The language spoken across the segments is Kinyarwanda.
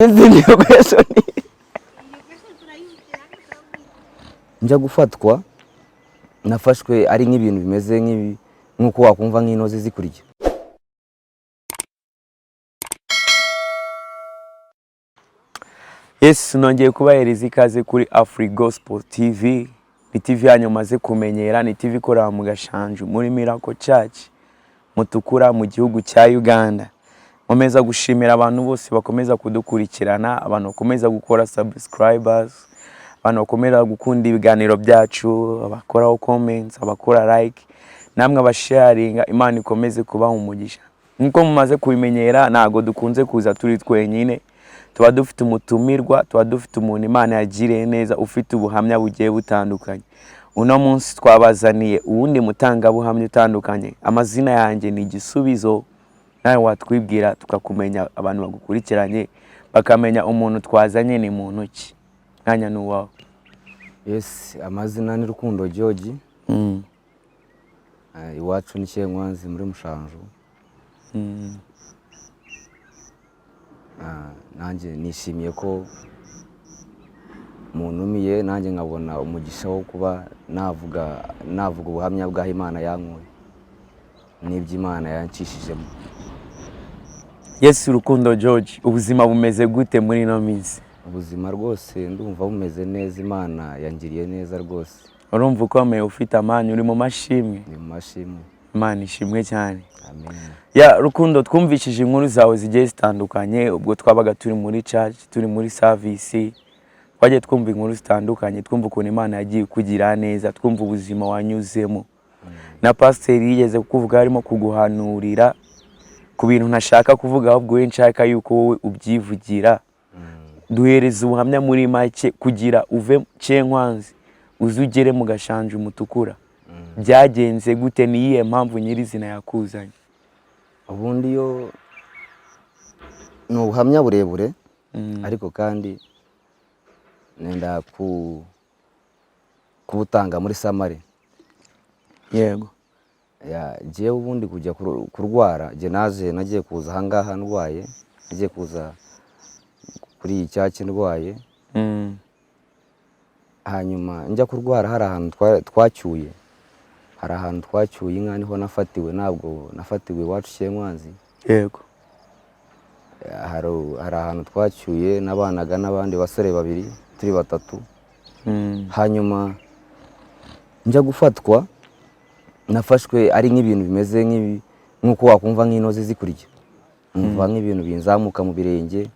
Iyo question njya gufatwa, nafashwe ari nk'ibintu bimeze nk'ibi, nk'uko wakumva nk'intozi zikurya. Yes, nongeye kubahereza ikaze kuri Afri Gospel TV. Ni TV yanyu maze kumenyera, ni TV ikorera mu Gashanju muri Miracle Church Mutukura mu gihugu cya Uganda. Nkomeza gushimira abantu bose bakomeza kudukurikirana, abantu bakomeza gukora subscribers, abantu bakomeza gukunda ibiganiro byacu, abakoraho comments, abakora like, namwe abasharinga. Imana ikomeze kubaha umugisha. Nkuko mumaze kubimenyera, ntabwo dukunze kuza turi twenyine, tuba dufite umutumirwa, tuba dufite umuntu Imana yagiriye neza, ufite ubuhamya bugiye butandukanye. Uno munsi twabazaniye uwundi mutangabuhamya utandukanye. Amazina yanjye ni Igisubizo. Nawe watwibwira tukakumenya, abantu bagukurikiranye bakamenya umuntu twazanye ni muntu ki. Mwanya ni uwawe. Yes, amazina ni Rukundo George. Iwacu ni Cyenkwanzi muri Mushanju. Nanjye nishimiye ko muntumiye, nanjye nkabona umugisha wo kuba navuga ubuhamya bw'aho Imana yankuye n'ibyo Imana yancishijemo. Yes, Rukundo George, ubuzima bumeze gute muri ino minsi? Ubuzima rwose ndumva bumeze neza, Imana yangiriye neza rwose. Urumva ukomeye, ufite amani, uri mu mashimwe? Ni mu mashimwe. Imana ishimwe cyane. Amen. Ya Rukundo, twumvishije inkuru zawe zigiye zitandukanye ubwo twabaga turi muri church, turi muri service. Twagiye twumva inkuru zitandukanye, twumva ukuntu Imana yagiye kugira neza, twumva ubuzima wanyuzemo, na pasiteri yigeze kukuvuga harimo kuguhanurira ku bintu ntashaka kuvuga, ahubwo we nshaka yuko wowe ubyivugira. Duhereza ubuhamya muri make, kugira uve Cyenkwanzi uze ugere mu Gashanju Mutukura, byagenze gute? Ni iyihe mpamvu nyirizina yakuzanye? Ubundi yo ni ubuhamya burebure, ariko kandi nenda kubutanga muri summary. Ya, njyewe ubundi kujya kurwara, njye naje nagiye kuza ahangaha ndwaye, nagiye kuza kuri iyi church ndwaye. Hanyuma njya kurwara hari ahantu twacyuye, hari ahantu twacyuye inka, niho nafatiwe. Ntabwo nafatiwe iwacu Cyenkwanzi. Hari ahantu twacyuye, nabanaga n'abandi basore babiri, turi batatu. Hanyuma njya gufatwa, nafashwe ari nk'ibintu bimeze nk'ibi, nk'uko wakumva nk'intozi zikurya. Numva nk'ibintu binzamuka mu birenge,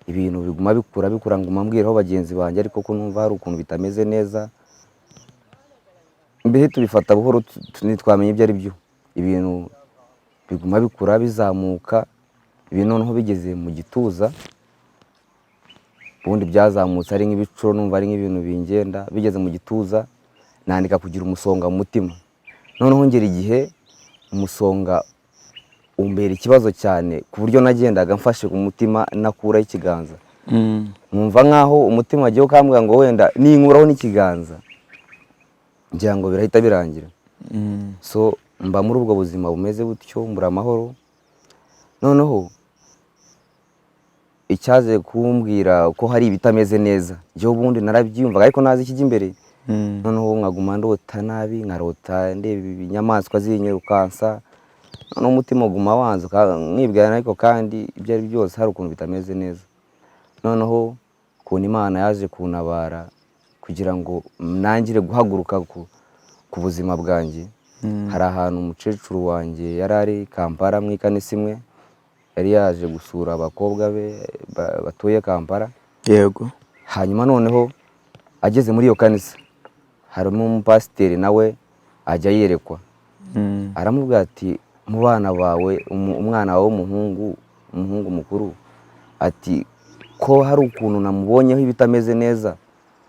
ibintu biguma bikura bikura, nguma mbwiraho bagenzi banjye, ariko ko numva hari ukuntu bitameze neza. Mbere tubifata buhoro, ntitwamenya ibyo ari byo. Ibintu biguma bikura bizamuka, ibintu noneho bigeze mu gituza. Ubundi byazamutse ari nk'ibicuro, numva ari nk'ibintu bingenda, bigeze mu gituza nandika kugira umusonga mu mutima. Noneho ngera igihe umusonga umbera ikibazo cyane, ku buryo nagendaga mfashe ku mutima nakuraho ikiganza, nkumva nk'aho umutima wagiye ukambwira ngo wenda ninkuraho n'ikiganza ngira ngo birahita birangira. So mba muri ubwo buzima bumeze butyo, mbura amahoro. Noneho icyaje kumbwira ko hari ibitameze neza, njyewe ubundi narabyiyumvaga ariko nazi ikijya imbere. Noneho nkaguma ndota nabi, nkarota ndeba inyamaswa zinyirukansa, noneho umutima uguma wanze, nkibwira ariko kandi ibyo ari byose hari ukuntu bitameze neza. Noneho ukuntu Imana yaje kuntabara kugira ngo nangire guhaguruka ku buzima bwanjye, hari ahantu umukecuru wanjye yari ari Kampala mu ikanisa imwe, yari yaje gusura abakobwa be batuye Kampala. Hanyuma noneho ageze muri iyo kanisa harimo umupasiteri, nawe ajya yerekwa. Aramubwira ati: "Mu bana bawe, umwana wawe w'umuhungu, umuhungu mukuru, ati ko hari ukuntu namubonyeho ibitameze neza."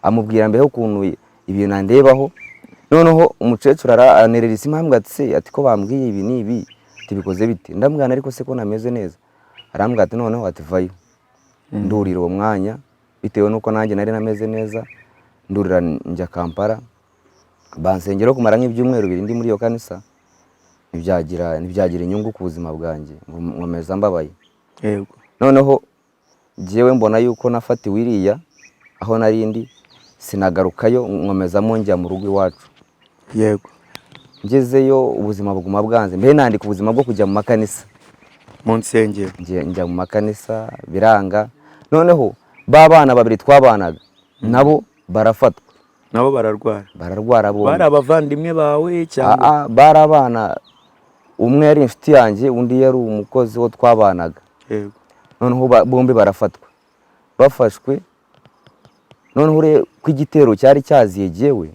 Amubwira mbere ukuntu ibintu andebaho. Noneho umukecuru anerera isima, arambwira ati: "Se, ati ko bambwiye ibi n'ibi, ati bikoze bite?" Ndamubwira: "Ariko se ko nameze neza?" Arambwira ati noneho ati: "Vayo." Ndurira uwo mwanya, bitewe n'uko nanjye nari nameze neza, ndurira njya Kampala, bansengera kumara nk'ibyumweru 2 ndi muri iyo kanisa, ntibyagira inyungu ku buzima bwanjye, nkomeza mbabaye. Noneho Njyewe mbona yuko nafatiwe iriya aho narindi, sinagarukayo, nkomezamo njya mu rugo iwacu. Yego. Ngezeyo ubuzima buguma bwanze, mbe nandika ubuzima bwo kujya mu makanisa, mu nsengero. Njya mu makanisa biranga. Noneho ba bana babiri twabanaga nabo barafatwa, nabo bararwara. Bararwara bombi. Bari abavandimwe bawe cyangwa? Bari abana, umwe yari inshuti yanjye, undi yari umukozi wo twabanaga. Yego. Noneho bombi barafatwa. Bafashwe noneho ko igitero cyari cyaziye jewe,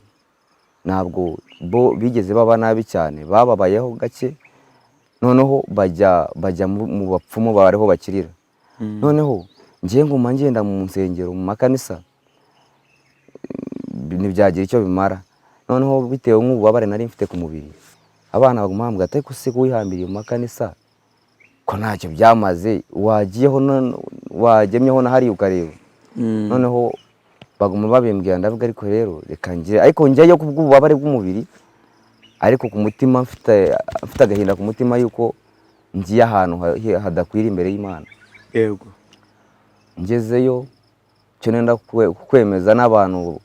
ntabwo bo bigeze baba nabi cyane, bababayeho gake. Noneho bajya mu bapfumu bariho bakirira. Noneho ngiye nguma ngenda mu nsengero, mu makanisa, ntibyagira icyo bimara. Noneho bitewe nk'ububabare nari mfite ku mubiri, abana baguma bambwira ati ariko se ko wihambiriye mu makanisa ko ntacyo byamaze, wagiyeho wagemyeho na hariya ukareba. Noneho baguma babimbwira, ndavuga ariko rero reka ngire, ariko njyayo kubw'ububabare bw'umubiri, ariko ku mutima mfite agahinda ku mutima yuko ngiye ahantu hadakwira imbere y'Imana. Yego. Ngezeyo cyo nenda kwemeza n'abantu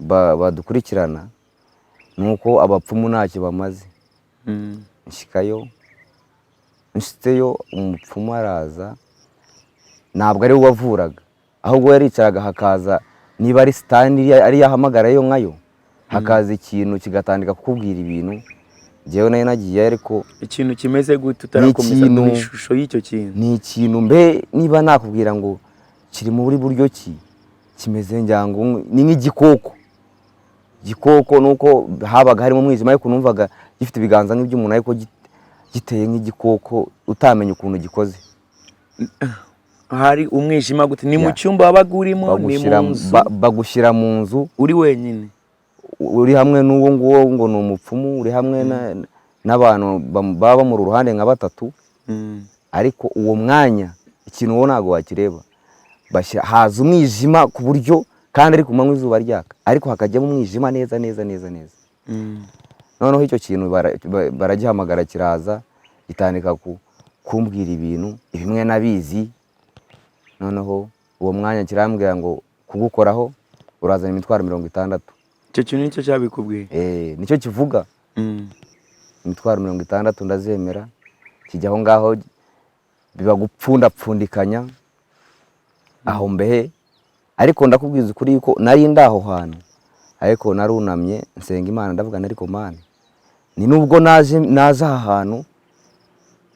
badukurikirana nuko abapfumu ntacyo bamaze. Nshikayo, nshitseyo umupfumu araza, ntabwo ari we wavuraga, ahubwo yaricaraga hakaza niba ari sitani ari yahamagara yo nkayo, hakaza ikintu kigatandika kukubwira ibintu. Njyewe nayo nagiye, ariko ikintu kimeze gute utarakomeza Ni guha ishusho y'icyo kintu? Ni ikintu mbe niba nakubwira ngo kiri muri buryo ki kimeze, ngira ngo ni nk'igikoko. Igikoko nuko habaga harimo umwijima, ariko numvaga gifite ibiganza nk'iby'umuntu, ariko giteye nk'igikoko utamenya ukuntu gikoze. Hari umwijima gute? Ni mu cyumba wabaga urimo? Ni mu nzu? Bagushyira mu nzu uri wenyine, uri hamwe n'uwo nguwo ngo ni umupfumu, uri hamwe n'abantu baba bamuri uruhande nka batatu. Ariko uwo mwanya ikintu wowe ntabwo wakireba, haza umwijima ku buryo kandi ari ku manywa izuba ryaka, ariko hakajyamo umwijima neza neza neza neza. Noneho icyo kintu baragihamagara kiraza gitandika kumbwira ibintu bimwe nabizi. Noneho uwo mwanya kirambwira ngo kugukoraho urazana imitwaro 60. Icyo kintu nicyo cyabikubwiye? Nicyo kivuga. Imitwaro 60 ndazemera, kijya aho ngaho biba gupfundapfundikanya aho mbehe. Ariko ndakubwiza ukuri yuko nari ndaho hantu, ariko narunamye nsenga Imana, ndavuga ariko Mana, ni nubwo naje aha hantu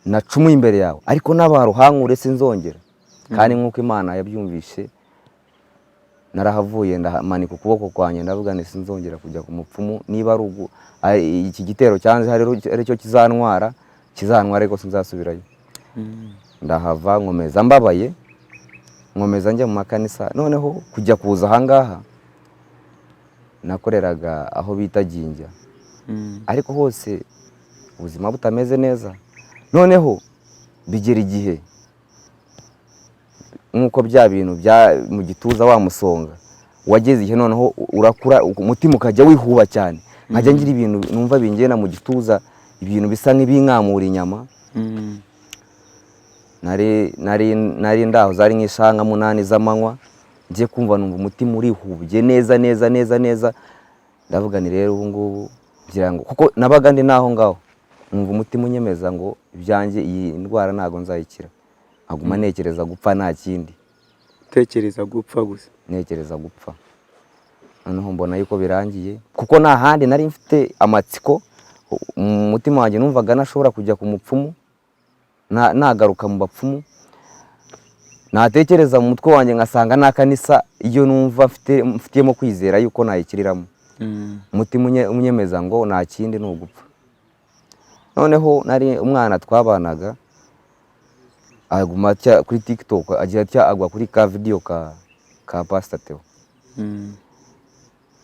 nacumuye imbere yawe, ariko n'abaruhankure sinzongera. Kandi nk'uko Imana yabyumvishe, narahavuye ndamanika ukuboko kwanjye ndavuga nti sinzongera kujya ku mupfumu, niba ari iki gitero cyanze aricyo kizantwara, ariko sinzasubirayo. Ndahava nkomeza mbabaye, nkomeza njya mu makanisa. Noneho kujya kuza ahangaha nakoreraga aho bita Jinja, ariko hose ubuzima butameze neza. Noneho bigera igihe nk'uko bya bintu bya mu gituza wa musonga wageze igihe, noneho urakura umutima ukajya wihuba cyane, nkajya ngira ibintu numva bingena mu gituza, ibintu bisa nk'ibinkamura inyama. Nari ndaho zari nk'isaha nka 8 z'amanywa, ngiye kumva numva umutima urihubye neza neza neza neza. Ndavuga ni rero ubu ngubu ngira ngo kuko nabaga ndi naho ngaho, numva umutima unyemeza ngo ibyanjye iyi ndwara ntago nzayikira, nkaguma ntekereza gupfa nta kindi. Tekereza gupfa gusa? Ntekereza gupfa. Noneho mbona yuko birangiye, kuko nta handi nari mfite amatsiko, umutima wanjye numvaga nashobora kujya ku mupfumu, nagaruka mu bapfumu, natekereza mu mutwe wanjye ngasanga nta kanisa iyo numva mfitiyemo kwizera yuko nayikiriramo. Umutima unyemeza ngo nta kindi ni ugupfa. Noneho nari umwana twabanaga aguma atya kuri TikTok, agira atya agwa kuri ka video ka Pastor Theo.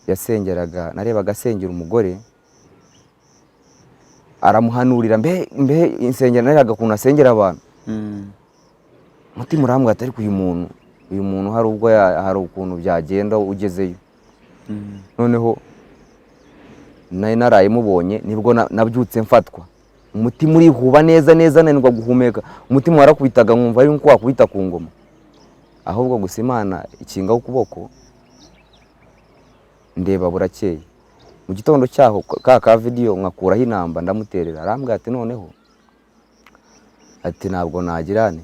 Yasengeraga, narebaga asengera umugore aramuhanurira, mbe insengera narebaga ukuntu asengera abantu. Umutima urambwira ati ariko uyu muntu hari ubwo hari ukuntu byagenda ugezeyo. Noneho nari naraye mubonye, nibwo nabyutse mfatwa umutima urihuba neza neza, nanirwa guhumeka, umutima warakubitaga nkumva ari nko wakubita ku ngoma. Ahubwo gusa Imana ikingaho ukuboko, ndeba burakeye. Mu gitondo cyaho ka video nkakuraho inamba ndamuterera, arambwira ati noneho ati ntabwo nagirane,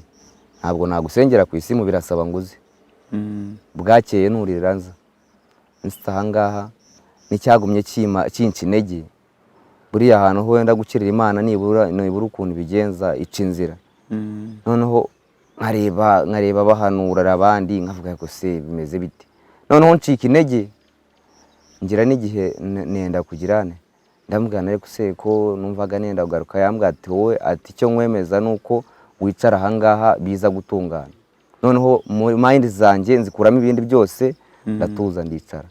ntabwo nagusengera ku isimu, birasaba nguze. Bwakeye nurira nza nsita ahangaha, n'icyagumye kinca intege buriya ahantu ho wenda gukirira Imana nibura ukuntu ibigenza ica inzira. Noneho nkareba bahanura abandi, nkavuga ko se bimeze bite. Noneho ncika intege, ngira n'igihe nenda kugirane, ndamubwira ariko se ko numvaga nenda kugaruka. Yambwira ati wowe, ati icyo nkwemeza nuko wicara ahangaha biza gutungana. Noneho muri mind zanjye nzikuramo ibindi byose, ndatuza ndicara.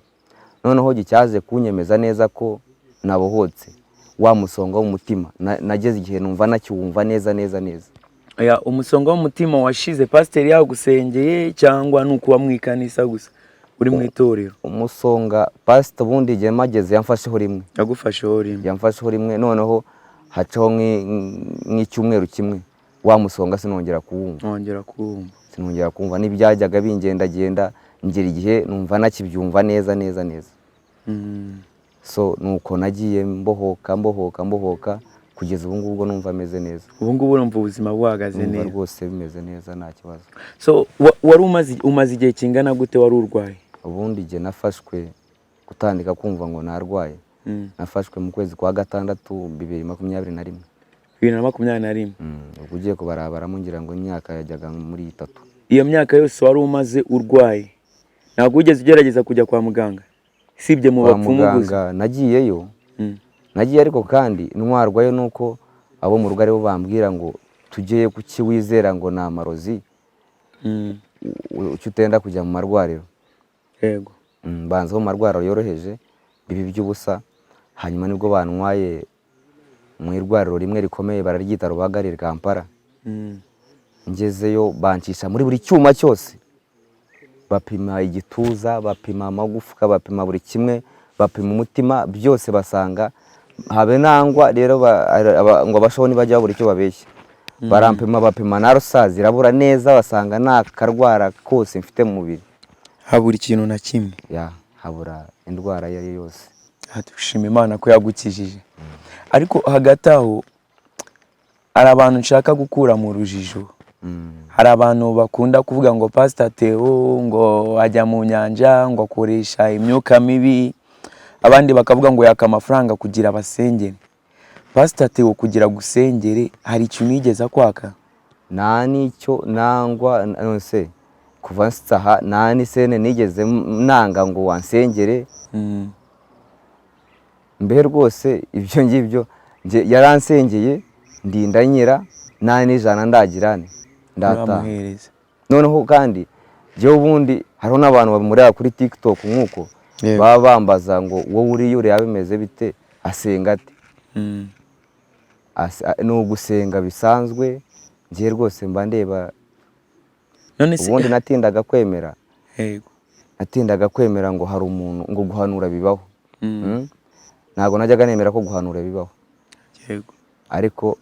Noneho gicyaje kunyemeza neza ko nabohotse wa musonga w'umutima, nageze igihe numva nakiwumva neza neza neza. Ya, umusonga w'umutima washize pasiteri yagusengeye cyangwa ni ukuba mu ikanisa gusa uri mu itorero? Umusonga pasiteri ubundi igihe mageze yamfasheho rimwe. Yagufasheho rimwe. Yamfasheho rimwe, noneho hacaho nk'icyumweru kimwe, wa musonga sinongera kuwumva. Nongera kuwumva. Sinongera kumva n'ibyajyaga bingendagenda, ngera igihe numva nakibyumva neza neza neza. So nuko nagiye mbohoka mbohoka mbohoka kugeza ubu ngubu numva ameze neza. Ubu ngubu urumva ubuzima buhagaze Numva neza? rwose bimeze neza, nta kibazo. So wari umaze igihe kingana gute wari urwaye? Ubundi igihe nafashwe gutandika kumva ngo narwaye, nafashwe mu kwezi kwa gatandatu 2021. 2021. Ubwo ugiye kubarabaramo ngira ngo imyaka yajyaga muri 3. Iyo myaka yose wari umaze urwaye ntabwo wigeze ugerageza kujya kwa muganga sibye mu Kwa bapfumu gusa? muganga nagiyeyo, nagiye ariko kandi ntwarwayo nuko abo mu rugo aribo bambwira ngo tujyeyo, kuki wizera ngo ni amarozi, uki utenda kujya mu marwariro. Yego. Banza mu marwariro yoroheje bibi by'ubusa, hanyuma nibwo bantwaye mu irwariro rimwe rikomeye bararyita Rubagarire Kampala. Ngezeyo bancisha muri buri cyuma cyose, bapima igituza, bapima amagufwa, bapima buri kimwe, bapima umutima, byose basanga habe nangwa. Rero ngo abashaho ntibajya babura icyo babeshya, barampima bapima na rusazi irabura neza, basanga nta karwara kose mfite mu mubiri. Habura ikintu na kimwe? Ya, habura indwara iyo ari yo yose. Dushima Imana ko yagukijije. Ariko hagati aho hari abantu nshaka gukura mu rujijo. Hari abantu bakunda kuvuga ngo Pastor Theo ngo ajya mu nyanja, ngo akoresha imyuka mibi, abandi bakavuga ngo yaka amafaranga kugira abasengere. Pastor Theo kugira gusengere hari ikintu yigeze akwaka? Nta n'icyo nangwa nonse kuva nsaha, nta n'isene nigeze nanga ngo wansengere. Mbe rwose ibyo ngibyo yaransengeye ndinda nyira, nta n'ijana ndagirane ndataha. Uramuhereza. Noneho kandi njyewe ubundi hariho n'abantu bamureba kuri TikTok nk'uko baba bambaza ngo wowe uriya ureba bimeze bite, asenga ate? Ni ugusenga bisanzwe, njyewe rwose mba ndeba. None se Ubundi natindaga kwemera. Yego. Natindaga kwemera ngo hari umuntu ngo guhanura bibaho. Ntabwo najyaga nemera ko guhanura bibaho. Yego. Ariko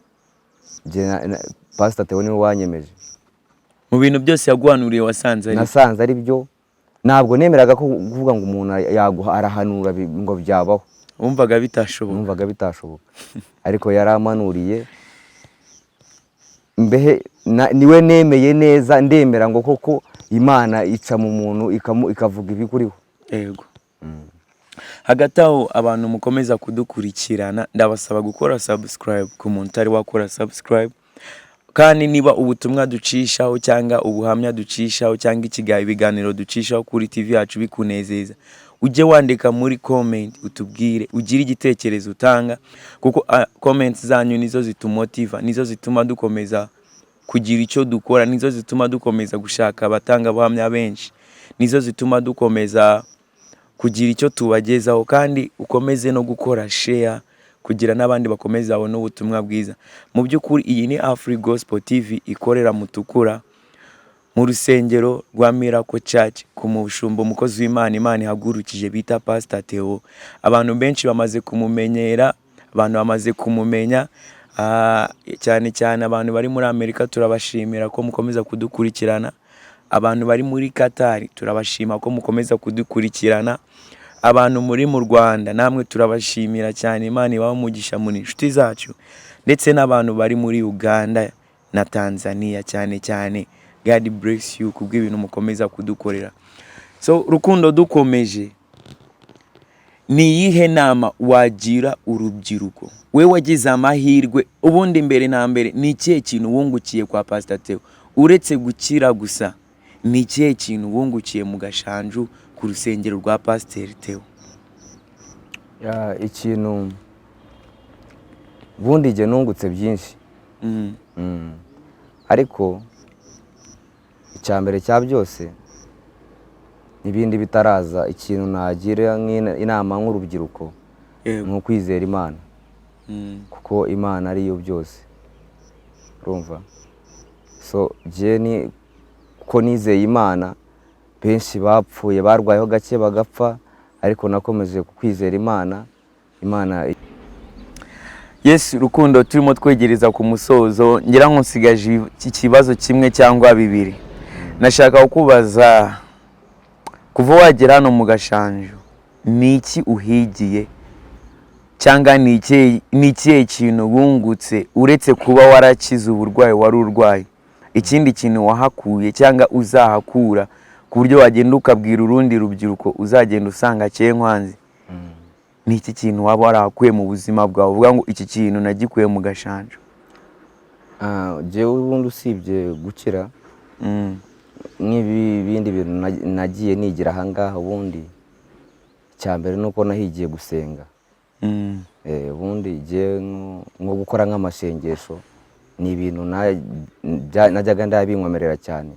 Pastor Theo niwe wanyemeje. Mu bintu byose yaguhanuriye wasanze ari Nasanze ari byo. Ntabwo nemeraga ko kuvuga ngo umuntu yaguha arahanura ngo byabaho. Wumvaga bitashoboka. Numvaga bitashoboka, ariko yaramanuriye mbehe niwe nemeye neza, ndemera ngo koko Imana ica mu muntu ikavuga ibikuriho. Yego. Hagati aho abantu mukomeza kudukurikirana, ndabasaba gukora subscribe ku muntu utari wakora subscribe, kandi niba ubutumwa ducishaho cyangwa ubuhamya ducishaho cyangwa ibiganiro ducishaho kuri TV yacu bikunezeza, ujye wandika muri comment utubwire, ugire igitekerezo utanga, kuko comments zanyu nizo zitumotiva, nizo zituma dukomeza kugira icyo dukora, nizo zituma dukomeza gushaka abatangabuhamya benshi, nizo zituma dukomeza kugira icyo tubagezaho. Kandi ukomeze no gukora share kugira n'abandi bakomeze babone ubutumwa bwiza. Mu by'ukuri iyi ni Afri Gospel TV ikorera Mutukura mu rusengero rwa Miracle Church ku mushumba umukozi w'Imana Imana ihagurukije bita Pastor Theo. Abantu benshi bamaze kumumenyera, abantu bamaze kumumenya, cyane cyane abantu bari muri Amerika turabashimira ko mukomeza kudukurikirana. Abantu bari muri Qatar, turabashima ko mukomeza kudukurikirana. Abantu muri mu Rwanda, namwe turabashimira cyane, Imana ibahe umugisha, muri inshuti zacu, ndetse n'abantu bari muri Uganda na Tanzania cyane cyane. God bless you kubw'ibintu mukomeza kudukorera. So Rukundo, dukomeje, ni iyihe nama wagira urubyiruko, we wagize amahirwe? Ubundi mbere na mbere, ni ikihe kintu wungukiye kwa Pastor Theo uretse gukira gusa? Ni ikihe kintu wungukiye mu Gashanju ku rusengero rwa Pasiteri Theo? Yeah, ikintu ubundi njye nungutse byinshi. Ariko icya mbere cya byose, n'ibindi bitaraza, ikintu nagira inama nk'urubyiruko ni ukwizera Imana, kuko Imana ariyo byose, urumva? So jye ni kuko nizeye Imana. Benshi bapfuye barwayeho gake bagapfa, ariko nakomeje kwizera Imana, Imana. Yes, Rukundo, turimo twegereza ku musozo. Ngira ngo nsigaje iki kibazo kimwe cyangwa bibiri. Nashaka kukubaza, kuva wagera hano mu Gashanju, ni iki uhigiye cyangwa ni ikihe kintu wungutse uretse kuba warakize uburwayi wari urwaye? Ikindi kintu wahakuye cyangwa uzahakura, ku buryo wagenda ukabwira urundi rubyiruko uzagenda usanga Cyenkwanzi, ni iki kintu waba warahakuye mu buzima bwawe uvuga ngo iki kintu nagikuye mu Gashanju? Ah, jyewe ubundi usibye gukira n'ibi bindi bintu nagiye nigira ahangaha, ubundi icya mbere ni uko nahigiye gusenga. Ubundi jyewe nko gukora nk'amasengesho ni ibintu najyaga ndabinkomerera cyane,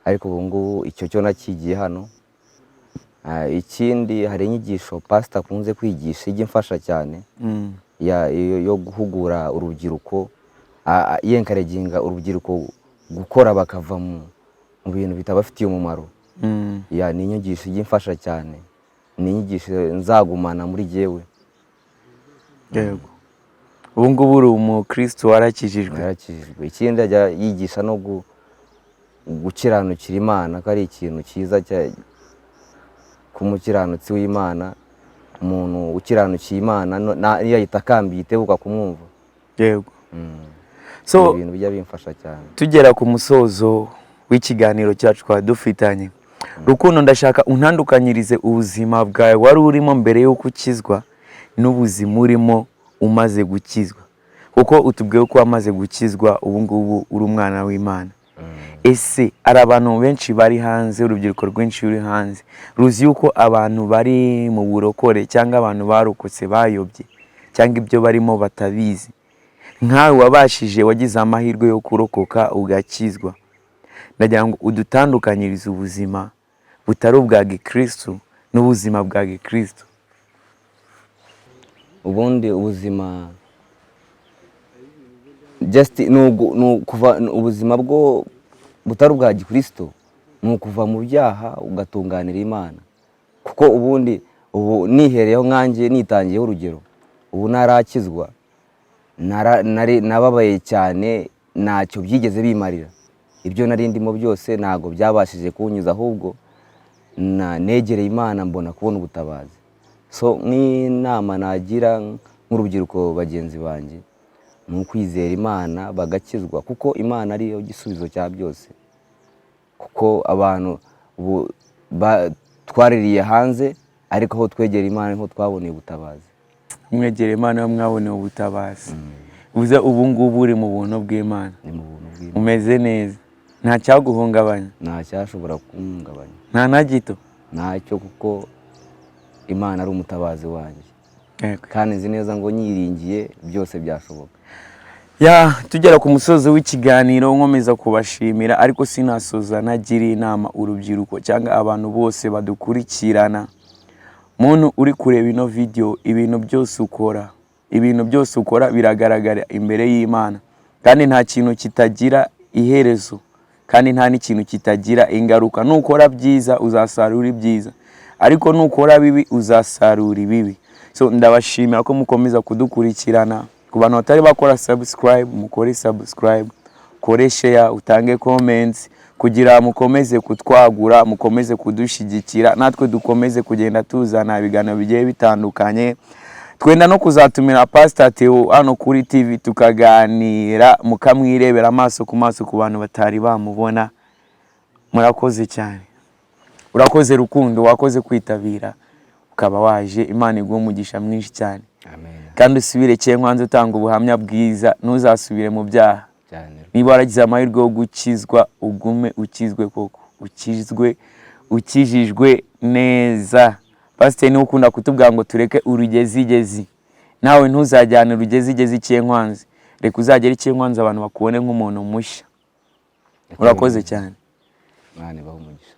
ariko ubu ngubu icyo cyo nakigiye hano. Ah, ikindi, hari inyigisho pasita akunze kwigisha ijya imfasha cyane yo guhugura urubyiruko, yencouraginga urubyiruko gukora bakava mu bintu bitabafitiye umumaro. Yeah, ni inyigisho ijya imfasha cyane, ni inyigisho nzagumana muri jyewe. Yego, ubu ngubu uri umukristo, warakijijwe. Yarakijijwe. Ikindi, ajya yigisha no gukiranukira Imana, ko ari ikintu cyiza k'umukiranutsi w'Imana. Umuntu ukiranukiye Imana niyo yayitakambiye itebuka kumwumva. So Ni ibintu bijya bimfasha cyane. Tugera ku musozo w'ikiganiro cyacu twari dufitanye, Rukundo, ndashaka untandukanyirize ubuzima bwawe wari urimo mbere y'uko ukizwa n'ubuzima urimo umaze gukizwa, kuko utubwiye ko wamaze gukizwa, ubu ngubu uri umwana w'Imana. Ese hari abantu benshi bari hanze, urubyiruko rwinshi ruri hanze ruzi yuko abantu bari mu burokore cyangwa abantu barokotse bayobye cyangwa ibyo barimo batabizi? Nkawe wabashije, wagize amahirwe yo kurokoka ugakizwa, ndagira ngo udutandukanyirize ubuzima butari ubwa gikristu n'ubuzima bwa gikristu. Ubundi ubuzima just ni ukuva ubuzima bwo butari ubwa gikristo ni ukuva mu byaha ugatunganira Imana, kuko ubundi ubu nihereyeho nkanjye, nitangiyeho urugero, ubu narakizwa nababaye cyane, ntacyo byigeze bimarira. Ibyo nari ndimo byose ntabwo byabashije kunyuza, ahubwo negereye Imana mbona kubona ubutabazi. So nk'inama nagira nk'urubyiruko bagenzi banjye ni ukwizera Imana bagakizwa, kuko Imana ariyo gisubizo cya byose, kuko abantu ubu twaririye hanze, ariko aho twegera Imana niho twaboneye ubutabazi. Mwegera Imana mwaboneye ubutabazi. Uze ubu ngubu uri mu buntu bw'Imana? Ni mu buntu bw'Imana. Umeze neza, nta cyaguhungabanya? Nta cyashobora kuhungabanya. Nta na gito? Ntacyo, kuko Imana ari umutabazi wanjye, kandi nzi neza ngo nyiringiye byose byashoboka. Yeah, tugera ku musozo w'ikiganiro, nkomeza kubashimira, ariko sinasoza nagiriye inama urubyiruko cyangwa abantu bose badukurikirana. Muntu uri kureba ino video, ibintu byose ukora, ibintu byose ukora biragaragara imbere y'Imana, kandi nta kintu kitagira iherezo, kandi nta n'ikintu kitagira ingaruka. Nukora byiza uzasarura ibyiza, ariko nukora bibi uzasarura ibibi. So ndabashimira ko mukomeza kudukurikirana. Ku bantu batari bakora subscribe, mukore subscribe, ukore share, utange comments. Kugira mukomeze kutwagura, mukomeze kudushyigikira, natwe dukomeze kugenda tuzana ibiganiro bigiye bitandukanye. Twenda no kuzatumira Pastor Theo hano kuri TV, tukaganira, mukamwirebera amaso ku maso ku bantu batari bamubona. Murakoze cyane. Urakoze Rukundo, wakoze kwitabira ukaba waje. Imana iguhe umugisha mwinshi cyane. Amen. Kandi usubire Cyenkwanzi utanga ubuhamya bwiza, ntuzasubire mu byaha. Cyane. Niba waragize amahirwe yo gukizwa, ugume ukizwe koko, ukizwe, ukijijwe neza. Pasiteri niwe ukunda kutubwira ngo tureke urugezigezi. Nawe ntuzajyane urugezigezi Cyenkwanzi. Reka uzagere Cyenkwanzi abantu bakubone nk'umuntu mushya. Urakoze cyane. Imana ibahe umugisha.